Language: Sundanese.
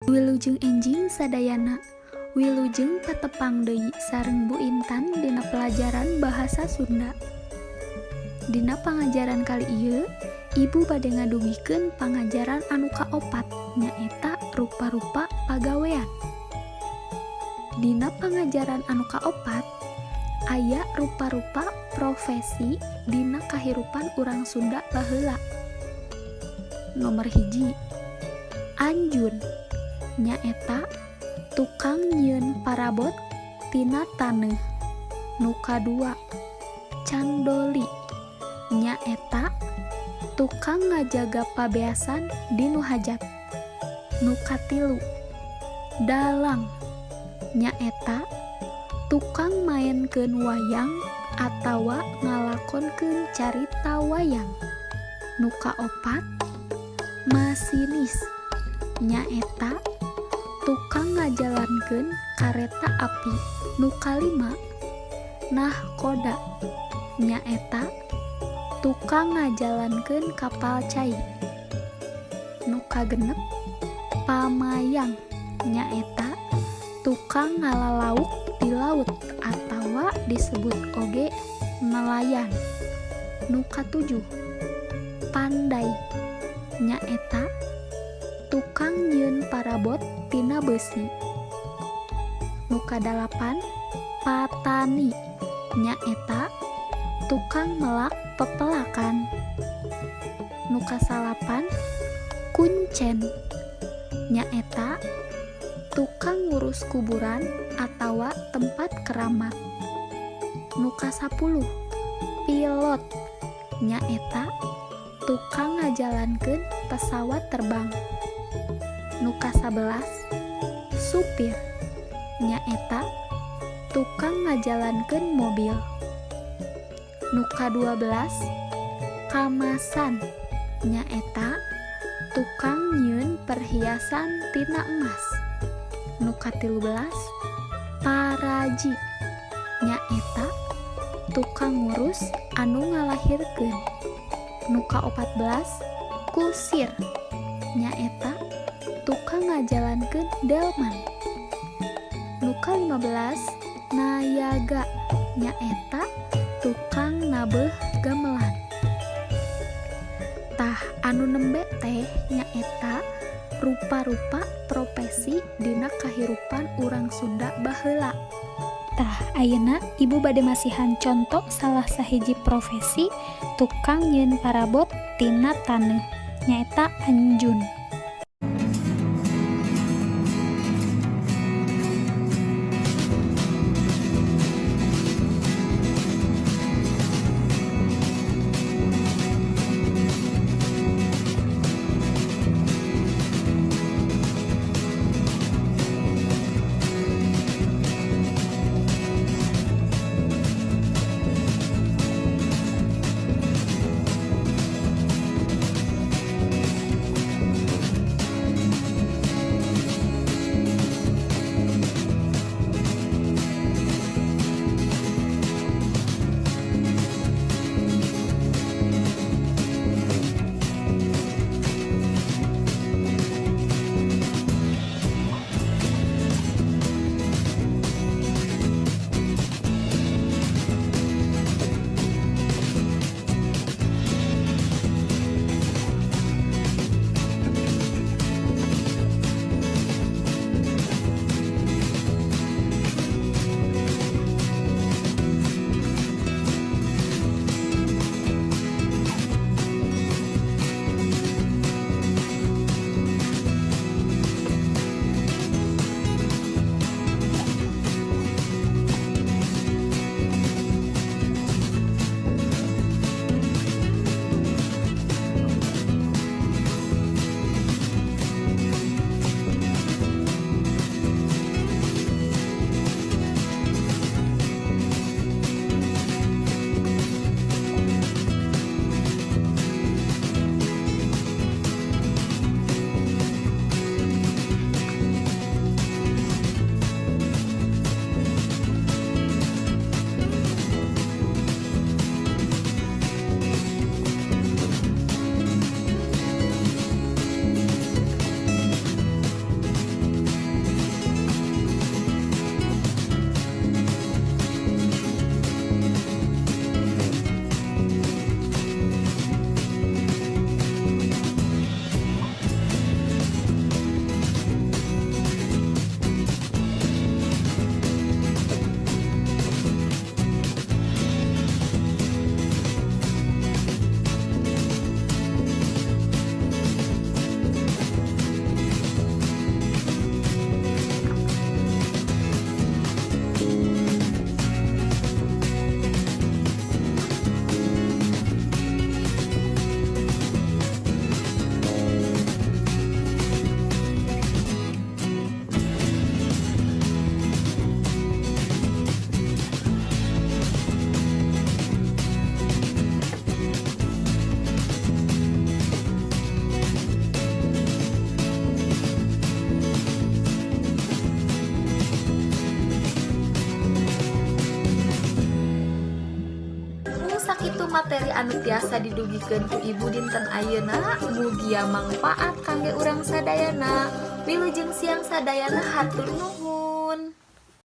Wilujeng enjing sadayana, wilujeng patepang deui sareng Bu Intan dina pelajaran Bahasa Sunda. Dina pangajaran kali ieu, Ibu bade ngadugikeun pangajaran anu kaopat, nyaeta rupa-rupa pagawean. Dina pangajaran anu kaopat, aya rupa-rupa profesi dina kahirupan urang Sunda baheula. Nomor 1, Anjun, nyaeta tukang nyieun parabot tina taneuh. Nu kadua, Candoli, nyaeta tukang ngajaga pabeasan di nu hajat. Nu katilu, Dalang, nyaeta tukang maenkeun wayang atawa ngalakonkeun carita wayang. Nu kaopat, Masinis, nyaeta tukang ngajalankeun kareta api. Nu kalima, Nahkoda, nyaeta tukang ngajalankeun kapal cai. Nu kagenep, Pamayang, nyaeta tukang ngala lauk di laut atawa disebut oge nelayan. Nu katujuh, Pandai, nyaeta tukang nyieun parabot tina beusi. Nu kadalapan, Patani, nyaeta tukang melak pepelakan. Nu kasalapan, Kuncen, nyaeta tukang ngurus kuburan atawa tempat keramat. Nu kasapuluh, Pilot, nyaeta tukang ngajalankeun pesawat terbang. Nu kasabelas, Supir, nyaeta tukang ngajalankeun mobil. Nu kadua belas, Kamasan, nyaeta tukang nyieun perhiasan tina emas. Nu katilu belas, Paraji, nyaeta tukang ngurus anu ngalahirkeun. Nu kaopat belas, Kusir, nyaeta tukang ngajalankeun delman. Nu kalima belas, Nayaga, nyaeta tukang nabeuh gamelan. Tah, anu nembe teh nyaeta rupa-rupa profesi dina kahirupan urang Sunda baheula. Tah, ayeuna Ibu bade masihan conto salah sahiji profesi tukang nyieun parabot tina taneuh, nyaeta anjun. materi anu tiasa didugikeun ku Ibu dinten ayeuna. Mugia mangfaat kangge urang sadayana. Wilujeng siang sadayana, hatur nuhun.